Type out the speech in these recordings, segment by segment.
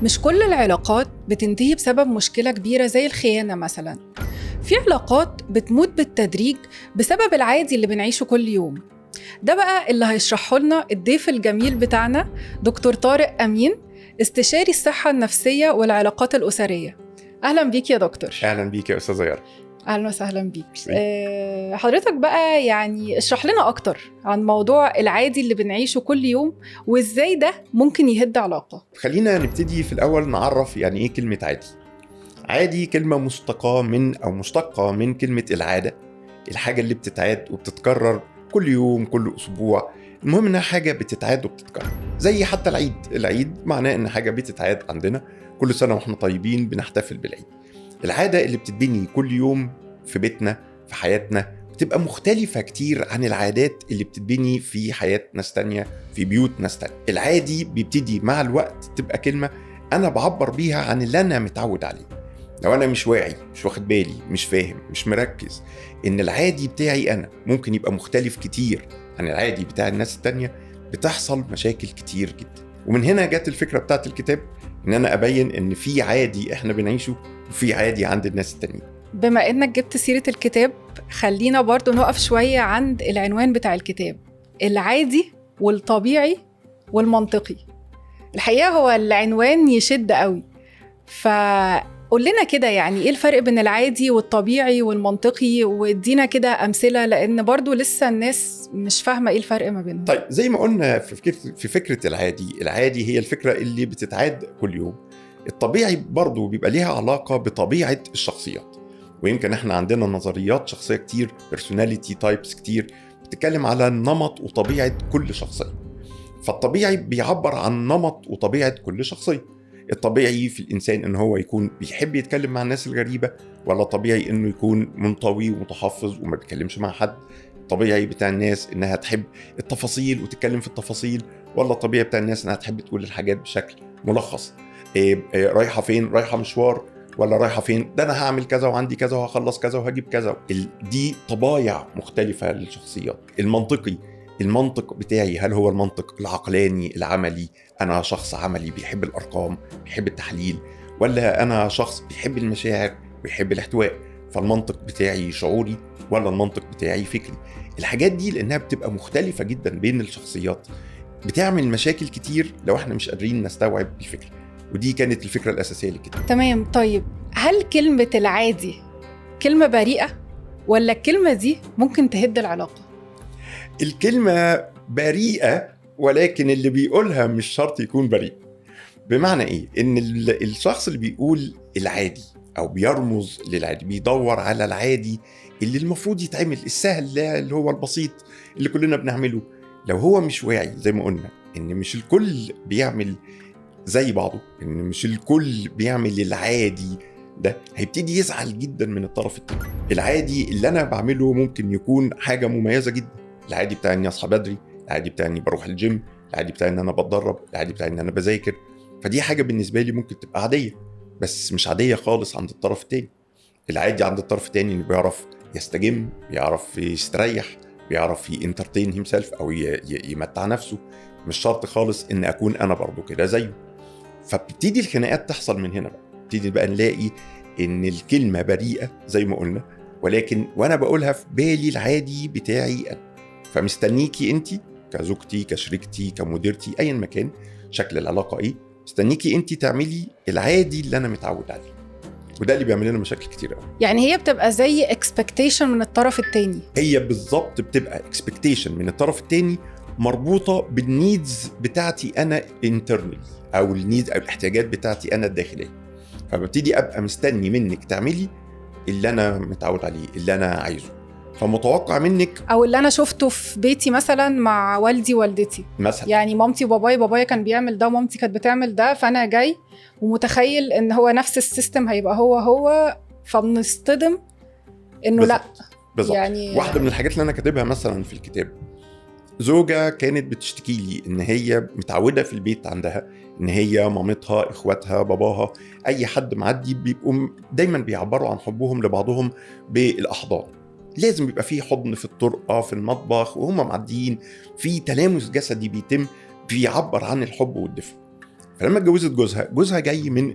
مش كل العلاقات بتنتهي بسبب مشكلة كبيرة زي الخيانة مثلا. في علاقات بتموت بالتدريج بسبب العادي اللي بنعيشه كل يوم. ده بقى اللي هيشرحه لنا الضيف الجميل بتاعنا، دكتور طارق أمين، استشاري الصحة النفسية والعلاقات الأسرية. أهلا بيك يا دكتور. اهلا بيك يا استاذه يارا. اهلا وسهلا بيك. حضرتك بقى يعني اشرح لنا اكتر عن موضوع العادي اللي بنعيشه كل يوم، وازاي ده ممكن يهد علاقه. خلينا نبتدي في الاول نعرف يعني ايه كلمة عادي. عادي كلمة مشتقة من او مشتقة من كلمة العاده، الحاجة اللي بتتعاد وبتتكرر كل يوم، كل اسبوع، المهم انها حاجة بتتعاد وبتتكرر. زي حتى العيد، العيد معناه ان حاجة بتتعاد عندنا كل سنة واحنا طيبين، بنحتفل بالعيد. العادة اللي بتتبني كل يوم في بيتنا، في حياتنا، بتبقى مختلفة كتير عن العادات اللي بتتبني في حياة ناس تانية، في بيوت ناس تانية. العادي بيبتدي مع الوقت تبقى كلمة أنا بعبر بيها عن اللي أنا متعود عليه. لو أنا مش واعي، مش واخد بالي، مش فاهم، مش مركز إن العادي بتاعي أنا ممكن يبقى مختلف كتير عن العادي بتاع الناس التانية، بتحصل مشاكل كتير جدا. ومن هنا جت الفكرة بتاعت الكتاب، إن أنا أبين إن في عادي إحنا بنعيشه وفي عادي عند الناس التانيين. بما انك جبت سيره الكتاب، خلينا برضو نقف شوية عند العنوان بتاع الكتاب، العادي والطبيعي والمنطقي. الحقيقة هو العنوان يشد قوي، فقول لنا كده يعني ايه الفرق بين العادي والطبيعي والمنطقي، وادينا كده امثله، لان برضو لسه الناس مش فاهمه ايه الفرق ما بينهم. طيب، زي ما قلنا في فكرة العادي، العادي هي الفكرة اللي بتتعاد كل يوم. الطبيعي برضو بيبقى ليها علاقة بطبيعة الشخصيات، ويمكن احنا عندنا نظريات شخصية كتير، personality types كتير، بتتكلم على نمط وطبيعة كل شخصية. فالطبيعي بيعبر عن نمط وطبيعة كل شخصية. الطبيعي في الإنسان إن هو يكون بيحب يتكلم مع الناس الغريبة، ولا طبيعي إنه يكون منطوي ومتحفظ وما بيتكلمش مع حد؟ طبيعي بتاع الناس إنها تحب التفاصيل وتتكلم في التفاصيل، ولا الطبيعي بتاع الناس إنها تحب تقول الحاجات بشكل ملخص؟ إيه، رايحة فين؟ رايحة مشوار ولا رايحة فين؟ ده انا هعمل كذا وعندي كذا وهخلص كذا وهجيب كذا. دي طبايع مختلفة للشخصيات. المنطقي، المنطق بتاعي هل هو المنطق العقلاني العملي؟ انا شخص عملي بيحب الارقام، بيحب التحليل، ولا انا شخص بيحب المشاعر، بيحب الاحتواء؟ فالمنطق بتاعي شعوري ولا المنطق بتاعي فكري؟ الحاجات دي لانها بتبقى مختلفة جدا بين الشخصيات بتعمل مشاكل كتير لو احنا مش قادرين نستوعب الفكره، ودي كانت الفكرة الاساسية للكتاب. تمام. طيب، هل كلمة العادي كلمة بريئة ولا الكلمة دي ممكن تهد العلاقه؟ الكلمة بريئه، ولكن اللي بيقولها مش شرط يكون بريء. بمعنى ايه؟ ان الشخص اللي بيقول العادي او بيرمز للعادي، بيدور على العادي اللي المفروض يتعمل، السهل اللي هو البسيط اللي كلنا بنعمله، لو هو مش واعي زي ما قلنا ان مش الكل بيعمل زي بعضه، ان مش الكل بيعمل العادي ده، هيبتدي يزعل جدا من الطرف التاني. العادي اللي انا بعمله ممكن يكون حاجة مميزة جدا، العادي بتاع اني اصحى بدري، العادي بتاع اني بروح الجيم، العادي بتاع ان انا بتدرب، العادي بتاع ان انا بذاكر، فدي حاجة بالنسبة لي ممكن تبقى عاديه، بس مش عادية خالص عند الطرف التاني. العادي عند الطرف التاني انه بيعرف يستجم، بيعرف يستريح، بيعرف ي entertain himself او يمتع نفسه. مش شرط خالص ان اكون انا برضو كده زيه. فبتبتدي الخناقات تحصل من هنا بقى. نبتدي بقى نلاقي ان الكلمة بريئة زي ما قلنا، ولكن وانا بقولها في بالي العادي بتاعي انا، فمستنيكي انت كزوجتي، كشريكتي، كمديرتي، ايا ما كان شكل العلاقة ايه، مستنيكي انت تعملي العادي اللي انا متعود عليه، وده اللي بيعمل لنا مشاكل كتير قوي. يعني هي بتبقى زي expectation من الطرف التاني؟ هي بالظبط بتبقى expectation من الطرف التاني مربوطة بال needs بتاعتي انا internally، او ال needs او الاحتياجات بتاعتي انا الداخليه. فببتدي ابقى مستني منك تعملي اللي انا متعود عليه، اللي انا عايزه، فمتوقع منك. او اللي انا شفته في بيتي مثلا مع والدي ووالدتي. مثلا. يعني مامتي وباباي، بابايا كان بيعمل ده ومامتي كانت بتعمل ده، فانا جاي ومتخيل ان هو نفس ال system هيبقى هو هو، فبنصطدم انه لا. بالظبط. يعني واحدة من الحاجات اللي انا كاتبها مثلا في الكتاب، زوجة كانت بتشتكي لي ان هي متعودة في البيت عندها ان هي مامتها، اخواتها، باباها، اي حد معدي، بيبقوا دايما بيعبروا عن حبهم لبعضهم بالاحضان. لازم بيبقى في حضن في الطرقه، في المطبخ، وهم معديين، في تلامس جسدي بيتم بيعبر عن الحب والدفء. فلما اتجوزت جوزها، جوزها جاي من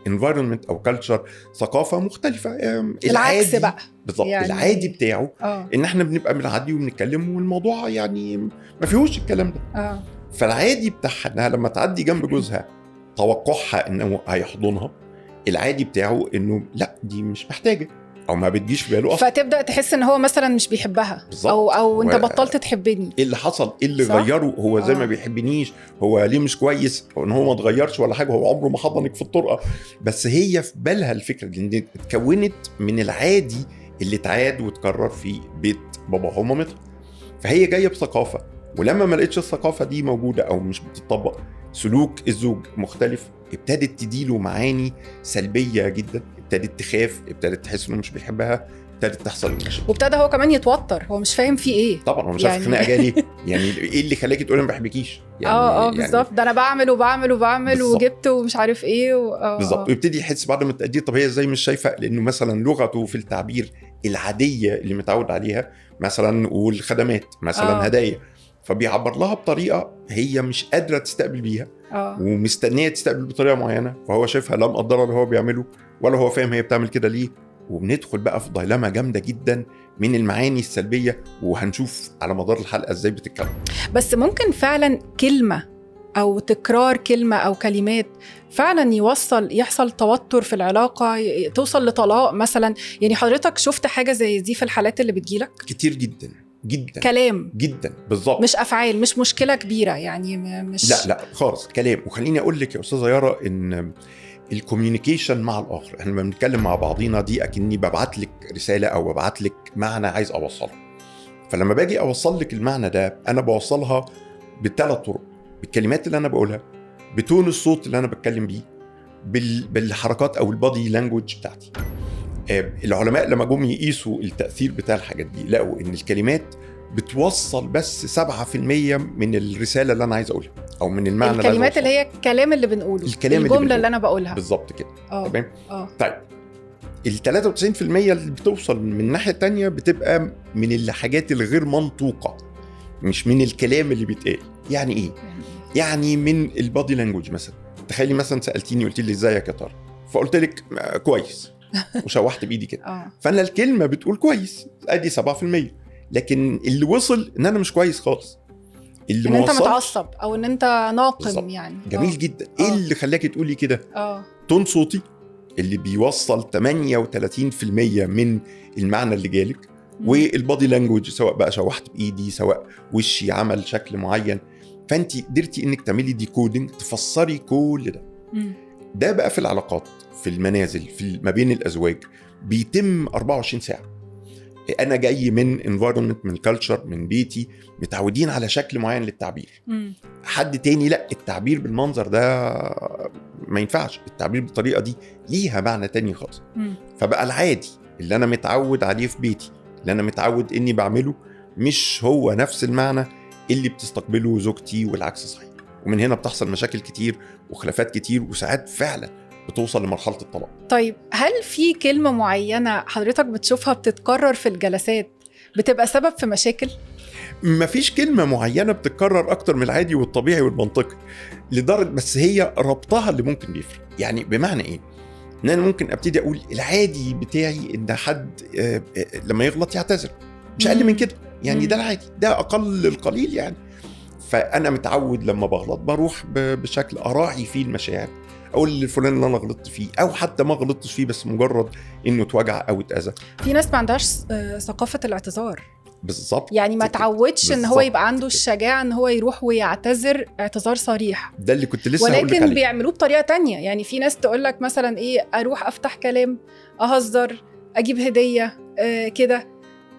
environment او culture، ثقافة مختلفه. العكس بقى. بالظبط، يعني العادي بتاعه ان احنا بنبقى بنعدي وبنتكلم والموضوع يعني ما فيهوش الكلام ده. فالعادي بتاعها انها لما تعدي جنب جوزها توقعها انه هيحضنها، العادي بتاعه انه لا دي مش محتاجه او ما بتجيش في باله اصلا. فتبدا تحس ان هو مثلا مش بيحبها. بالظبط. او انت بطلت تحبني. ايه اللي حصل؟ ايه اللي صح؟ غيره؟ هو زي ما بيحبنيش، هو ليه مش كويس؟ او ان هو ما اتغيرش ولا حاجه، هو عمره ما حضنك في الطرقه، بس هي في بالها الفكرة دي لان اتكونت من العادي اللي اتعاد واتكرر في بيت باباها ومامتها. فهي جاية بثقافه، ولما ما لقيتش الثقافة دي موجودة او مش بتطبق، سلوك الزوج مختلف، ابتدت تديله معاني سلبية جدا، ابتدت تخاف، ابتدت تحس انه مش بيحبها، ابتدت تحصل المشاكل. وابتدى هو كمان يتوتر، هو مش فاهم فيه ايه. طبعا هو مش عارف يعني الخناقة جاية ليه، يعني ايه اللي خلاكي تقولي ما بحبكيش يعني. بالظبط، ده انا بعمل وبعمل وبعمل بالظبط. وجبت ومش عارف ايه بالظبط. ويبتدي يحس بعد ما التقدير، طب هي ازاي مش شايفه؟ لانه مثلا لغته في التعبير العادية اللي متعود عليها مثلا نقول خدمات مثلا هدايا، فبيعبر لها بطريقة هي مش قادرة تستقبل بيها ومستنيه تستقبل بطريقة معينه، فهو شايفها لا مقدره اللي هو بيعمله ولا هو فاهم هي بتعمل كده ليه. وبندخل بقى في دايلاما جامدة جدا من المعاني السلبيه، وهنشوف على مدار الحلقة ازاي بتتكلم. بس ممكن فعلا كلمة او تكرار كلمة او كلمات فعلا يوصل يحصل توتر في العلاقة، توصل لطلاق مثلا. يعني حضرتك شفت حاجة زي دي في الحالات اللي بتجيلك؟ كتير جدا جدا. كلام جدا، بالظبط، مش افعال، مش مشكلة كبيرة يعني، مش لا خالص، كلام. وخليني اقول لك يا استاذه يارا ان ال communication مع الاخر، احنا لما بنتكلم مع بعضينا دي اكني ببعت لك رسالة او ببعت لك معنى عايز اوصله. فلما باجي اوصل لك المعنى ده انا بوصلها بثلاث طرق: بالكلمات اللي انا بقولها، ب tone الصوت اللي انا بتكلم بيه، بالحركات او ال body language بتاعتي. العلماء لما جم يقيسوا التاثير بتاع الحاجات دي لقوا ان الكلمات بتوصل بس 7% من الرسالة اللي انا عايز اقولها او من المعنى اللي عايز الكلمات اللي أوصله. هي الكلام اللي بنقوله، الكلام اللي الجملة بنقوله. اللي انا بقولها. بالظبط كده. تمام. طيب ال 93% اللي بتوصل من الناحية التانية بتبقى من الحاجات الغير منطوقه، مش من الكلام اللي بيتقال. يعني ايه؟ يعني من ال body language مثلا. تخيلي مثلا سالتيني قلت لي ازيك يا طارق، فقلت لك كويس وشوحت بايدي كده. فانا الكلمة بتقول كويس، ادي 7%، لكن اللي وصل ان انا مش كويس خالص، اللي ان ما انت وصلش متعصب او ان انت ناقم. بالظبط. يعني جميل جدا. ايه اللي خلاكي تقولي كده؟ tone صوتي اللي بيوصل 38% من المعنى اللي جالك، وال body language سواء بقى شوحت بايدي، سواء وشي عمل شكل معين. فانت قدرتي انك تعملي decoding، تفسري كل ده. ده بقى في العلاقات، في المنازل، في ما بين الازواج بيتم 24 ساعة. انا جاي من environment، من culture، من بيتي، متعودين على شكل معين للتعبير. حد تاني لا، التعبير بالمنظر ده ما ينفعش، التعبير بالطريقة دي ليها معنى تاني خالص. فبقى العادي اللي انا متعود عليه في بيتي، اللي انا متعود اني بعمله، مش هو نفس المعنى اللي بتستقبله زوجتي، والعكس صحيح. ومن هنا بتحصل مشاكل كتير وخلافات كتير، وساعات فعلا بتوصل لمرحلة الطلاق. طيب هل في كلمة معينة حضرتك بتشوفها بتتكرر في الجلسات بتبقى سبب في مشاكل؟ مفيش كلمة معينة بتتكرر أكتر من العادي والطبيعي والمنطقي لدرجة، بس هي ربطها اللي ممكن بيفرق. يعني بمعنى إيه؟ إن أنا ممكن أبتدي أقول العادي بتاعي إن حد لما يغلط يعتذر، مش أقل من كده يعني، ده العادي، ده أقل القليل يعني. فأنا متعود لما بغلط بروح بشكل أراعي فيه المشاعر، أقول لفلان اللي أنا غلطت فيه أو حتى ما غلطتش فيه، بس مجرد إنه اتوجع أو اتأذى. في ناس ما عندهاش ثقافة الاعتذار. بالظبط. يعني ما تعودش ان هو يبقى عنده الشجاعة ان هو يروح ويعتذر اعتذار صريح. ده اللي كنت لسه هقول لك ولكن عليه. بيعملوه بطريقة تانية. يعني في ناس تقول لك مثلا ايه، اروح افتح كلام، اهزر، اجيب هديه، كده.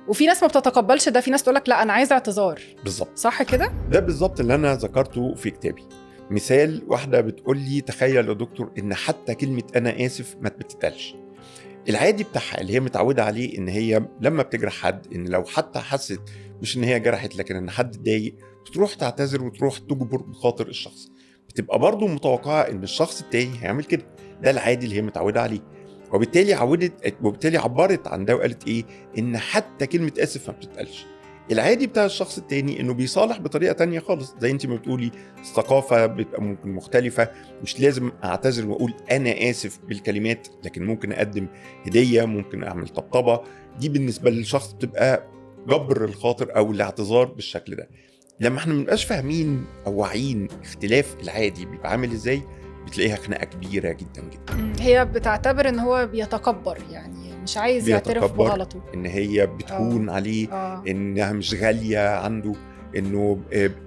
وفي ناس ما بتتقبلش ده، في ناس تقول لك لا انا عايز اعتذار. بالظبط. صح كده؟ ده بالظبط اللي انا ذكرته في كتابي. مثال واحدة بتقول لي تخيل يا دكتور ان حتى كلمة انا اسف ما بتتقالش. العادي بتاعها اللي هي متعوده عليه ان هي لما بتجرح حد، ان لو حتى حست مش ان هي جرحت لكن ان حد اتضايق، بتروح تعتذر وتروح تجبر بخاطر الشخص. بتبقى برضو متوقعه ان الشخص التاني هيعمل كده. ده العادي اللي هي متعوده عليه، وبالتالي عودت، وبالتالي عبرت عن ده وقالت ايه، ان حتى كلمة اسف ما بتتقالش. العادي بتاع الشخص التاني انه بيصالح بطريقة تانية خالص، زي انت ما بتقولي الثقافة بتبقى ممكن مختلفة، مش لازم اعتذر واقول انا اسف بالكلمات، لكن ممكن اقدم هديه، ممكن اعمل طبطبة. دي بالنسبة للشخص بتبقى جبر الخاطر او الاعتذار بالشكل ده. لما احنا ما بنبقاش فاهمين او واعيين اختلاف العادي بيبقى عامل ازاي، بتلاقيها خناقه كبيرة جدا جدا. هي بتعتبر ان هو بيتكبر، يعني مش عايز يعترف بغلطه، ان هي بتهون عليه، انها مش غالية عنده، انه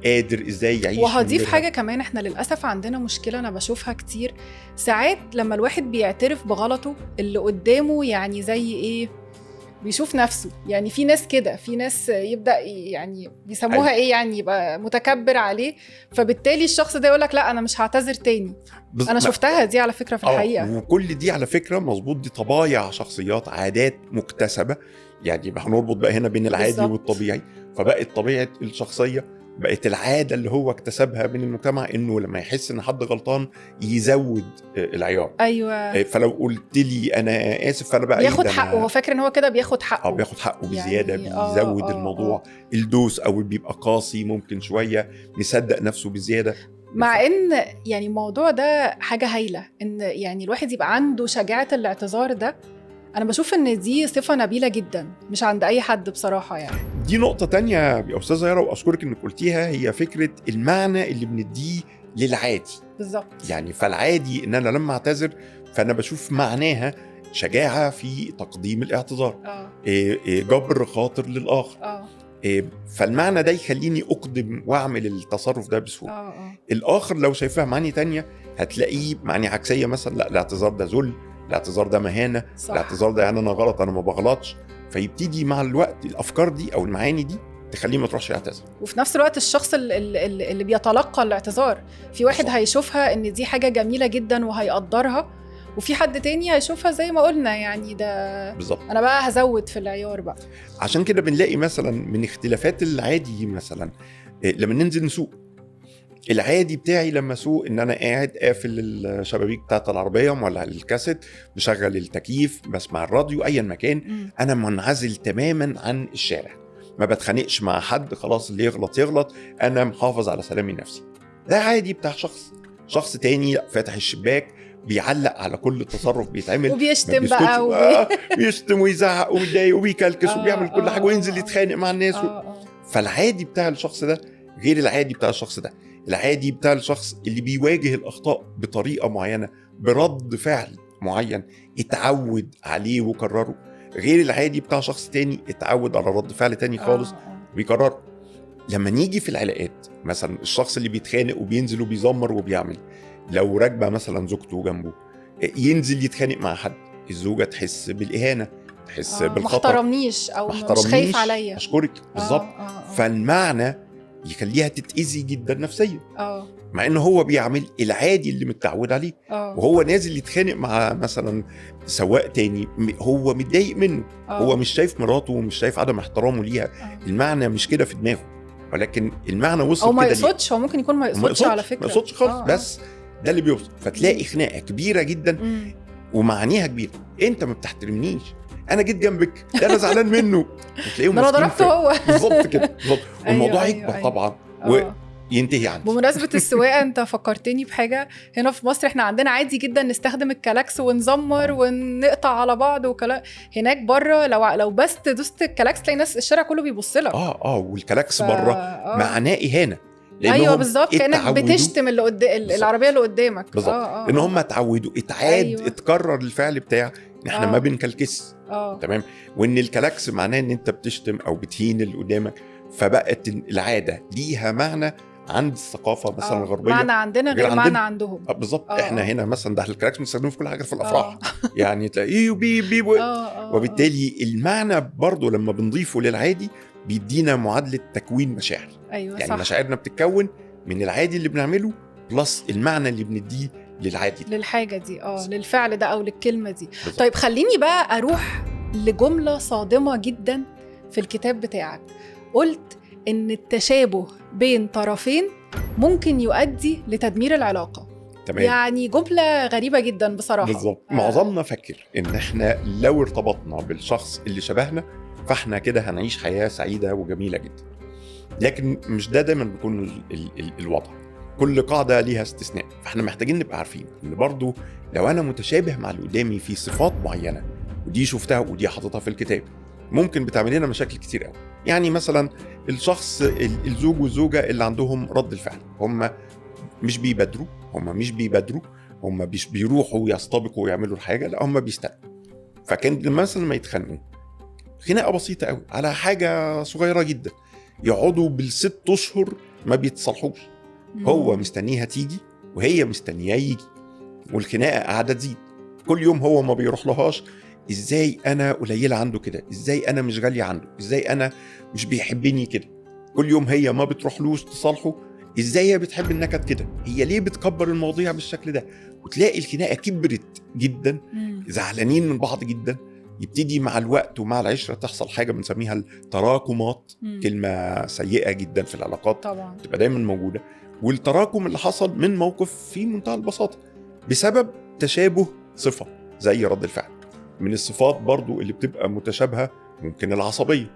قادر ازاي يعيش. وهضيف حاجة كمان، احنا للاسف عندنا مشكلة انا بشوفها كتير ساعات، لما الواحد بيعترف بغلطه اللي قدامه يعني زي ايه، بيشوف نفسه. يعني في ناس كده، في ناس يبدأ يعني بيسموها ايه، يعني يبقى متكبر عليه، فبالتالي الشخص ده يقولك لا انا مش هعتذر تاني. انا شفتها دي على فكرة في الحقيقة. وكل دي على فكرة مظبوط، دي طبايع شخصيات، عادات مكتسبة. يعني هنربط بقى هنا بين العادي بالزبط والطبيعي. فبقت طبيعة الشخصية، بقت العادة اللي هو اكتسبها من المجتمع، انه لما يحس ان حد غلطان يزود العيار. ايوه. فلو قلت لي انا اسف فانا بقى بياخد حقه، هو فاكر ان هو كده بياخد حقه. بياخد حقه بزيادة، يعني بيزود الموضوع، الدوس، او بيبقى قاسي ممكن شوية، مصدق نفسه بزيادة. مع ان يعني الموضوع ده حاجة هايلة، ان يعني الواحد يبقى عنده شجاعة الاعتذار ده، أنا بشوف إن دي صفة نبيلة جدا، مش عند أي حد بصراحة. يعني دي نقطة تانية يا أستاذة يارا، وأشكرك إنك قلتيها، هي فكرة المعنى اللي بنديه للعادي. بالظبط. يعني فالعادي إن أنا لما أعتذر فأنا بشوف معناها شجاعة في تقديم الاعتذار، جبر خاطر للآخر. فالمعنى ده يخليني أقدم وأعمل التصرف ده بسهولة. الآخر لو شايفها معاني تانية هتلاقيه معاني عكسية، مثلا لا الاعتذار ده ذل، الاعتذار ده مهانة، صح. الاعتذار ده يعني أنا غلط، أنا ما بغلطش. فيبتدي مع الوقت الأفكار دي أو المعاني دي تخليه ما تروحش يعتذر. وفي نفس الوقت الشخص اللي بيتلقى الاعتذار، في واحد صح. هيشوفها إن دي حاجة جميلة جدا وهيقدرها، وفي حد تاني هيشوفها زي ما قلنا يعني ده بالظبط، أنا بقى هزود في العيار بقى. عشان كده بنلاقي مثلا من اختلافات العادي، مثلا لما ننزل نسوق، العادي بتاعي لما اسوق ان انا قاعد قافل الشبابيك بتاعت العربية، مولع الكاسيت، مشغل التكييف، بسمع الراديو، ايا مكان، انا منعزل تماما عن الشارع، ما بتخانقش مع حد، خلاص اللي يغلط يغلط، انا محافظ على سلامي النفسي. ده عادي بتاع شخص تاني فاتح الشباك، بيعلق على كل تصرف بيتعمل، وبيشتم بقى بيشتم ويزعق وبيضايق وبيكلكس وبيعمل كل حاجة، وينزل يتخانق مع الناس. فالعادي بتاع الشخص ده غير العادي بتاع الشخص ده. العادي بتاع الشخص اللي بيواجه الأخطاء بطريقة معينة، برد فعل معين اتعود عليه وكرره، غير العادي بتاع شخص تاني اتعود على رد فعل تاني خالص وبيكرره. لما نيجي في العلاقات مثلا، الشخص اللي بيتخانق وبينزل وبيزمر وبيعمل، لو راكبة مثلا زوجته جنبه ينزل يتخانق مع حد، الزوجة تحس بالإهانة، تحس بالخطر، ما احترمنيش أو مش خايف عليا، أشكرك بالظبط. فالمعنى يخليها تتأذي جدا نفسيا، مع انه هو بيعمل العادي اللي متعود عليه. وهو نازل يتخانق مع مثلا سواق تاني هو متضايق منه، هو مش شايف مراته ومش شايف عدم احترامه ليها، المعنى مش كده في دماغه، ولكن المعنى وصل كده. او ما يقصدش، هو ممكن يكون ما يقصدش على فكرة، ما يقصدش خالص، بس ده اللي بيوصل. فتلاقي خناقه كبيرة جدا ومعانيها كبيرة، انت ما بتحترمنيش، انا جيت جنبك، ده انا زعلان منه، وتلاقيهم انا ضربته هو بالظبط كده بالظبط. والموضوع يكبر طبعا وينتهي عندي. بمناسبة السواقة انت فكرتني بحاجة، هنا في مصر احنا عندنا عادي جدا نستخدم الكلاكس ونزمر ونقطع على بعض وكلام. هناك بره لو بس دوست الكلاكس تلاقي ناس الشارع كله بيبص لك. والكلاكس بره معناه اهانه. ايوه بالظبط، كانك بتشتم اللي قدام العربية اللي قدامك بالظبط. ان هم اتعودوا، اتعاد، أيوة. اتكرر الفعل بتاع ان احنا ما بنكلكس، تمام، وان الكلاكس معناه ان انت بتشتم او بتهين اللي قدامك. فبقت العادة ليها معنى عند الثقافة مثلا الغربية، معنى عندنا غير معنى عندهم. بالظبط. احنا هنا مثلا ده الكلاكس بنستخدمه في كل حاجة في الافراح، يعني تلاقيه وبيب بيب وبالتالي المعنى برضو لما بنضيفه للعادي بيدينا معادلة تكوين مشاعر. أيوة يعني صح. مشاعرنا بتتكون من العادي اللي بنعمله plus المعنى اللي بنديه للعادي ده، للحاجة دي، للفعل ده أو للكلمة دي. بالزبط. طيب خليني بقى أروح لجملة صادمة جدا في الكتاب بتاعك. قلت إن التشابه بين طرفين ممكن يؤدي لتدمير العلاقة. تمام. يعني جملة غريبة جدا بصراحة. بالظبط. معظمنا فكر إن إحنا لو ارتبطنا بالشخص اللي شبهنا فاحنا كده هنعيش حياة سعيدة وجميلة جدا. لكن مش ده دايما بيكون الوضع، كل قاعدة ليها استثناء. فاحنا محتاجين نبقى عارفين ان برضو لو انا متشابه مع اللي قدامي في صفات معينة، ودي شفتها ودي حاططها في الكتاب، ممكن بتعمل لنا مشاكل كتير قوي. يعني مثلا الشخص الزوج والزوجة اللي عندهم رد الفعل، هم مش بيبادروا، هم مش بيروحوا يستبقوا ويعملوا الحاجة، لا هم بيستنوا. فكان مثلا ما يتخانقوا خناقه بسيطة قوي على حاجة صغيرة جدا، يقعدوا بال6 اشهر ما بيتصالحوش. هو مستنيها تيجي وهي مستنياه يجي، والخناقه قاعدة تزيد كل يوم. هو ما بيروح لهاش، ازاي انا قليله عنده كده، ازاي انا مش غالية عنده، ازاي انا مش بيحبني كده. كل يوم هي ما بتروحلوش تصالحه، ازاي هي بتحب النكد كده، هي ليه بتكبر المواضيع بالشكل ده. وتلاقي الخناقة كبرت جدا، زعلانين من بعض جدا. يبتدي مع الوقت ومع العشرة تحصل حاجة بنسميها التراكمات. كلمة سيئه جدا في العلاقات طبعا، تبقى دايما موجودة. والتراكم اللي حصل من موقف في منتهى البساطة بسبب تشابه صفة زي رد الفعل. من الصفات برضو اللي بتبقى متشابهة ممكن العصبية.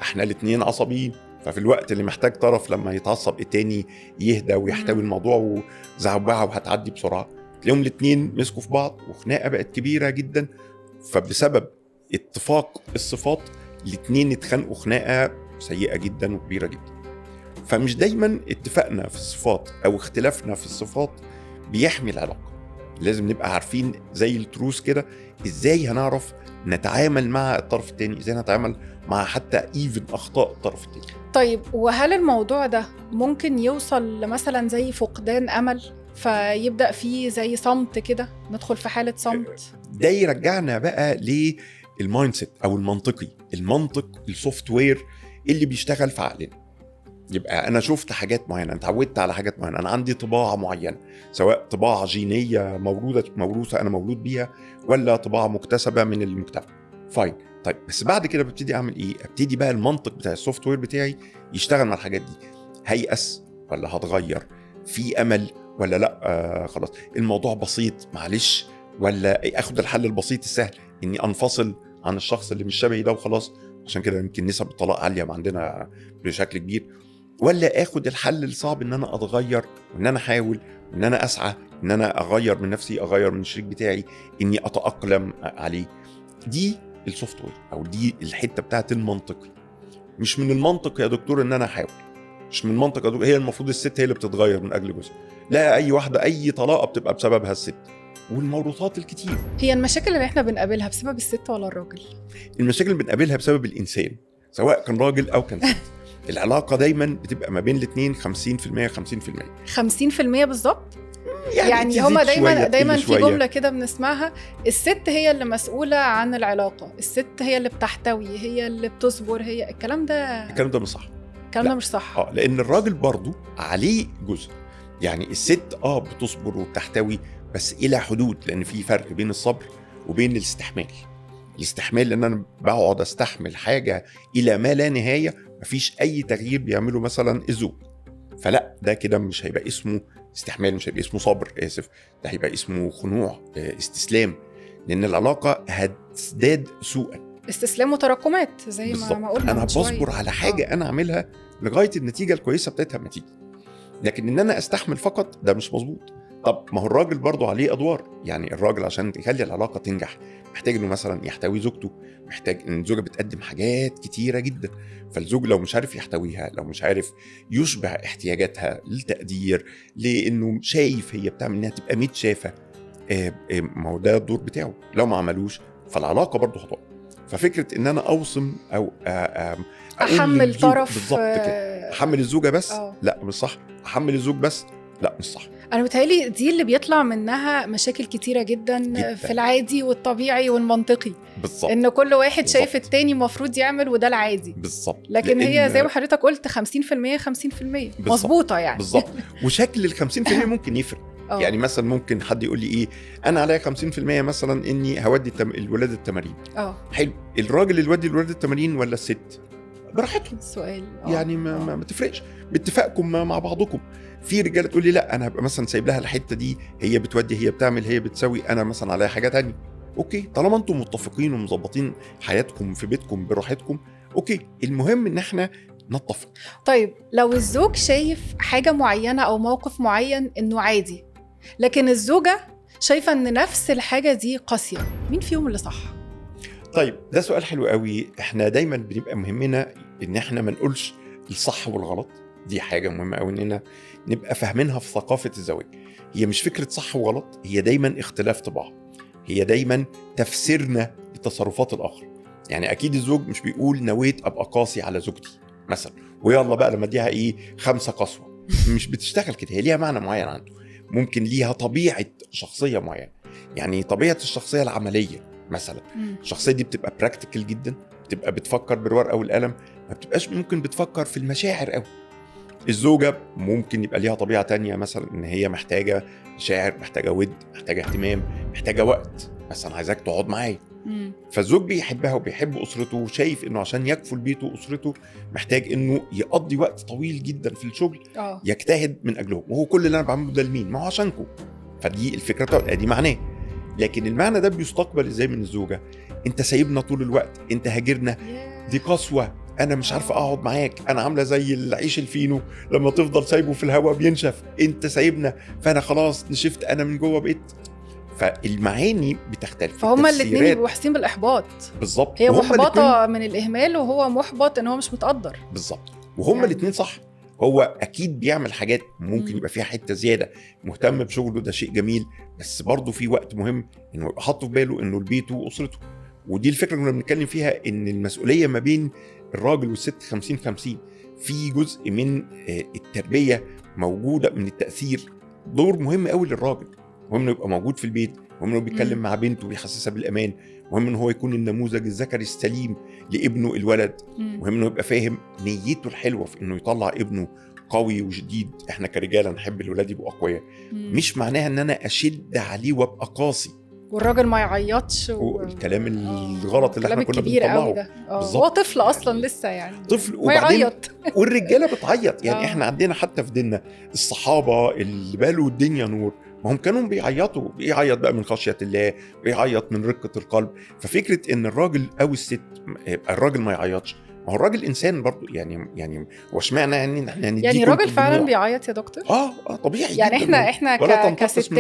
احنا الاثنين عصبيين، ففي الوقت اللي محتاج طرف لما يتعصب التاني يهدى ويحتوي الموضوع وزعبعه وهتعدي بسرعة، تلاقيهم الاثنين مسكوا في بعض وخناقه بقت كبيرة جدا. فبسبب اتفاق الصفات الاثنين اتخانقوا خناقه سيئه جدا وكبيره جدا. فمش دايما اتفقنا في الصفات او اختلافنا في الصفات بيحمي العلاقة. لازم نبقى عارفين زي التروس كده ازاي هنعرف نتعامل مع الطرف التاني، ازاي نتعامل مع حتى even اخطاء الطرف التاني. طيب وهل الموضوع ده ممكن يوصل لمثلا زي فقدان امل، فيبدا فيه زي صمت كده، ندخل في حاله صمت؟ ده يرجعنا بقى لل mindset او المنطقي، المنطق ال software اللي بيشتغل في عقلنا. يبقى انا شفت حاجات معينة، اتعودت على حاجات معينة، انا عندي طباع معينة، سواء طباع جينية موروثه انا مولود بيها، ولا طباع مكتسبة من المجتمع. fine. طيب بس بعد كده ببتدي اعمل ايه؟ ابتدي بقى المنطق بتاع ال software بتاعي يشتغل مع الحاجات دي. هيأس ولا هتغير؟ في امل ولا لا؟ خلاص الموضوع بسيط معلش، ولا اخد الحل البسيط السهل اني انفصل عن الشخص اللي مش شبهي ده وخلاص، عشان كده يمكن نسب الطلاق عالية عندنا بشكل كبير، ولا اخد الحل الصعب ان انا اتغير وان انا احاول وان انا اسعى ان انا اغير من نفسي، اغير من الشريك بتاعي، اني اتاقلم عليه. دي ال software او دي الحتة بتاعت المنطقي. مش من المنطق يا دكتور ان انا احاول، مش من المنطق يا دكتور هي المفروض الست هي اللي بتتغير من اجل جوزها، لا اي واحدة اي طلاقه بتبقى بسببها الست والموروثات الكتير. هي المشاكل اللي احنا بنقابلها بسبب الست ولا الراجل؟ المشاكل اللي بنقابلها بسبب الانسان، سواء كان راجل او كان ست. العلاقة دايما بتبقى ما بين الاثنين 50% 50%. 50% بالظبط؟ يعني هما دايما في جملة كده بنسمعها، الست هي اللي مسؤولة عن العلاقة، الست هي اللي بتحتوي، هي اللي بتصبر، هي الكلام ده. الكلام ده مش صح. الكلام ده مش صح. لان الراجل برضو عليه جزء. يعني الست بتصبر وبتحتوي بس الى حدود، لان في فرق بين الصبر وبين الاستحمال. الاستحمال ان انا بقعد استحمل حاجة الى ما لا نهاية، مفيش اي تغيير بيعمله مثلا الزوج، فلا ده كده مش هيبقى اسمه استحمال، مش هيبقى اسمه صبر، اسف، ده هيبقى اسمه خنوع، استسلام، لان العلاقة هتزداد سوءا. استسلام وتراكمات زي ما قلنا. انا بصبر على حاجة انا اعملها لغاية النتيجة الكويسة بتاعتها ما تيجي، لكن ان انا استحمل فقط ده مش مظبوط. طب ما هو الراجل برضو عليه ادوار. يعني الراجل عشان يخلي العلاقة تنجح محتاج انه مثلا يحتوي زوجته، محتاج ان الزوجة بتقدم حاجات كتيرة جدا، فالزوج لو مش عارف يحتويها، لو مش عارف يشبع احتياجاتها للتقدير، لانه شايف هي بتعمل انها تبقى متشافه، ما هو ده الدور بتاعه، لو ما عملوش فالعلاقه برضو هتقع. ففكره ان انا اوصم او احمل طرف بالظبط كده، احمل الزوجة بس، لا مش صح، احمل الزوج بس، لا مش صح. أنا متهيألي دي اللي بيطلع منها مشاكل كتيرة جدا، جداً في العادي والطبيعي والمنطقي. بالظبط. إن كل واحد شايف التاني مفروض يعمل وده العادي. بالظبط. لكن هي زي ما حضرتك قلت 50% 50% مظبوطة يعني. بالظبط. وشكل ال 50% ممكن يفرق. يعني مثلا ممكن حد يقول لي إيه، أنا عليا 50% مثلا إني هودي الولاد التمارين. حلو. الراجل اللي ودي الولاد التمارين ولا الست؟ براحتهم. سؤال. يعني ما تفرقش، باتفاقكم مع بعضكم. في رجاله تقول لي لا انا هبقى مثلا سايب لها الحتة دي، هي بتودي، هي بتعمل، هي بتسوي، انا مثلا عليا حاجة تانية. okay، طالما انتم متفقين ومظبطين حياتكم في بيتكم براحتكم، okay، المهم ان احنا نتفق. طيب لو الزوج شايف حاجة معينة أو موقف معين إنه عادي، لكن الزوجة شايفة إن نفس الحاجة دي قاسية، مين فيهم اللي صح؟ طيب ده سؤال حلو قوي. احنا دايما بنبقى مهمنا ان احنا ما نقولش الصح والغلط، دي حاجة مهمة قوي اننا نبقى فاهمينها في ثقافة الزواج. هي مش فكرة صح وغلط، هي دايما اختلاف طباع، هي دايما تفسيرنا لتصرفات الاخر. يعني اكيد الزوج مش بيقول نويت ابقى قاسي على زوجتي مثلا، ويلا بقى لما اديها ايه 5 قسوة، مش بتشتغل كده. هي ليها معنى معين عنده، ممكن ليها طبيعة شخصية معينة. يعني طبيعة الشخصية العملية مثلا، الشخصية دي بتبقى practical جدا، بتبقى بتفكر بالورقة والقلم، ما بتبقاش ممكن بتفكر في المشاعر قوي. الزوجة ممكن يبقى ليها طبيعة تانية مثلا، ان هي محتاجه مشاعر، محتاجه ود، محتاجه اهتمام، محتاجه وقت، مثلا عايزاك تقعد معايا. فالزوج بيحبها وبيحب اسرته، وشايف انه عشان يكفل بيته واسرته محتاج انه يقضي وقت طويل جدا في الشغل، يجتهد من اجلهم. وهو كل اللي انا بعمله ده لمين؟ ما هو عشانكم. فدي الفكرة بتاعته، دي معناه. لكن المعنى ده بيستقبل ازاي من الزوجة؟ انت سايبنا طول الوقت، انت هاجرنا، دي قسوة، انا مش عارفه اقعد معاك، انا عامله زي العيش الفينو لما تفضل سايبه في الهواء بينشف، انت سايبنا فانا خلاص نشفت، انا من جوه بقيت. فالمعاني بتختلف، فهم الاثنين بيبقوا حاسين بالاحباط. بالظبط، هي محبطة من الاهمال وهو محبط ان هو مش متقدر. بالظبط، وهم يعني الاثنين صح. هو اكيد بيعمل حاجات ممكن يبقى فيها حتة زيادة، مهتم بشغله ده شيء جميل، بس برضه في وقت مهم انه يبقى حاطه في باله انه البيت واسرته. ودي الفكرة اللي كنا بنتكلم فيها، ان المسؤولية ما بين الراجل والست 50-50. في جزء من التربية موجودة، من التاثير، دور مهم قوي للراجل، مهم انه يبقى موجود في البيت، مهم انه بيتكلم مع بنته وبيحسسها بالامان، مهم ان هو يكون النموذج الذكري السليم لابنه الولد، مهم انه يبقى فاهم نيته الحلوة في انه يطلع ابنه قوي وشديد. احنا كرجاله نحب الولاد يبقوا اقوياء، مش معناها ان انا اشد عليه وابقى قاسي والراجل ما يعيطش والكلام الغلط اللي احنا كنا بنطلعه. هو طفل اصلا لسه، يعني طفل وبعدين والرجاله بتعيط يعني. احنا عندنا حتى في ديننا الصحابة اللي بالوا الدنيا نور، ما هم كانوا بيعيطوا، بيعيط بقى من خشية الله، بيعيط من رقه القلب. ففكره ان الراجل او الست، الراجل ما يعيطش، ما هو الراجل انسان برضو يعني واشمعنى يعني الراجل فعلا بيعيط يا دكتور؟ طبيعي يعني احنا كستات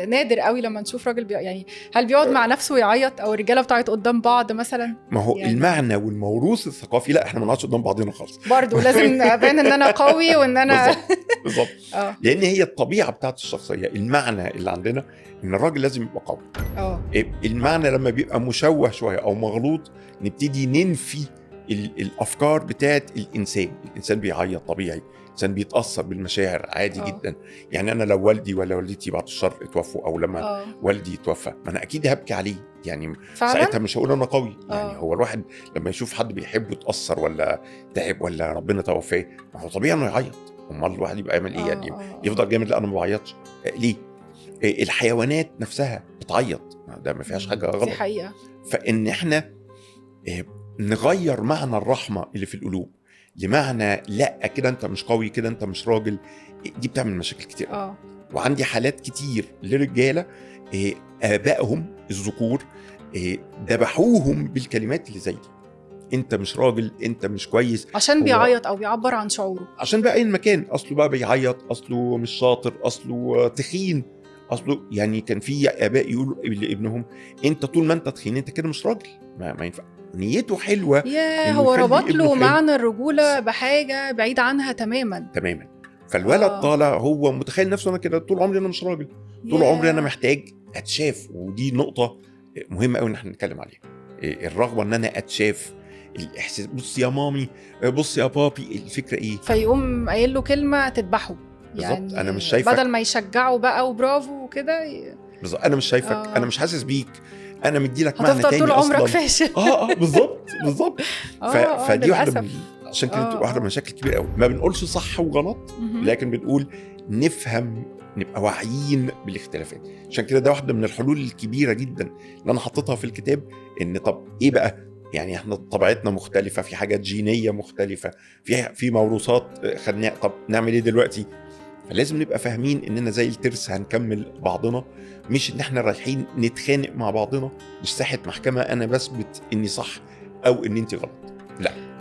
نادر قوي لما نشوف راجل يعني هل بيقعد مع نفسه ويعيط، او الرجالة بتعيط قدام بعض مثلا؟ ما هو يعني المعنى والموروث الثقافي، لا احنا ما نقعدش قدام بعضنا خالص برضو، لازم ابان ان انا قوي وان انا بالظبط لان هي الطبيعة بتاعت الشخصية. المعنى اللي عندنا ان الراجل لازم يبقى قوي. المعنى لما بيبقى مشوه شوية او مغلوط نبتدي ننفي الافكار بتاعت الانسان. الانسان بيعيط طبيعي، الانسان بيتاثر بالمشاعر عادي جدا. يعني انا لو والدي ولا والدتي بعد الشر اتوفوا، او لما والدي اتوفى، ما انا اكيد هبكي عليه يعني. فعلا؟ ساعتها مش هقول انا قوي يعني. هو الواحد لما يشوف حد بيحبه اتاثر ولا تعب ولا ربنا توفاه، ما هو طبيعي انه يعيط. امال الواحد يبقى يعمل ايه يعني؟ يفضل جامد؟ لا انا ما بعيطش ليه؟ الحيوانات نفسها بتعيط، ده ما فيهاش حاجة غلط، دي حقيقة. فان احنا نغير معنى الرحمة اللي في القلوب لمعنى لا كده انت مش قوي، كده انت مش راجل، دي بتعمل مشاكل كتير. وعندي حالات كتير لرجالة آبائهم الذكور ذبحوهم بالكلمات اللي زي دي، انت مش راجل، انت مش كويس، عشان بيعيط او بيعبر عن شعوره، عشان بقى اي مكان اصله بقى بيعيط، اصله مش شاطر، اصله تخين، اصله يعني كان في آباء يقولوا لابنهم انت طول ما انت تخين انت كده مش راجل، ما ينفع. نيته حلوة، يا هو ربط له معنى الرجولة بحاجة بعيد عنها تماما. فالولد طالع هو متخيل نفسه انا كده طول عمري انا مش راجل، طول عمري انا محتاج اتشاف. ودي نقطة مهمة قوي ان احنا نتكلم عليها، الرغبة ان انا اتشاف، الاحساس بص يا مامي، بص يا بابي، الفكرة ايه؟ فيقوم قايل له كلمة تذبحه بالظبط. انا مش شايفك، بدل ما يشجعه بقى وبرافو وكده بالظبط، انا مش شايفك، انا مش حاسس بيك، انا مديلك معنى تاني، هتفضل طول عمرك فاشل. بالظبط. فدي واحدة عشان كده بتبقى واحدة من المشاكل الكبيرة قوي. ما بنقولش صح وغلط، لكن بنقول نفهم، نبقى واعيين بالاختلافات. عشان كده ده واحدة من الحلول الكبيرة جدا اللي انا حطيتها في الكتاب، ان طب ايه بقى يعني احنا طبيعتنا مختلفة، في حاجات جينية مختلفة، في موروثات خدناها، طب نعمل ايه دلوقتي؟ فلازم نبقى فاهمين اننا زي الترس هنكمل بعضنا، مش ان احنا رايحين نتخانق مع بعضنا، مش ساحة محكمة انا بثبت اني صح او ان انت غلط. لا.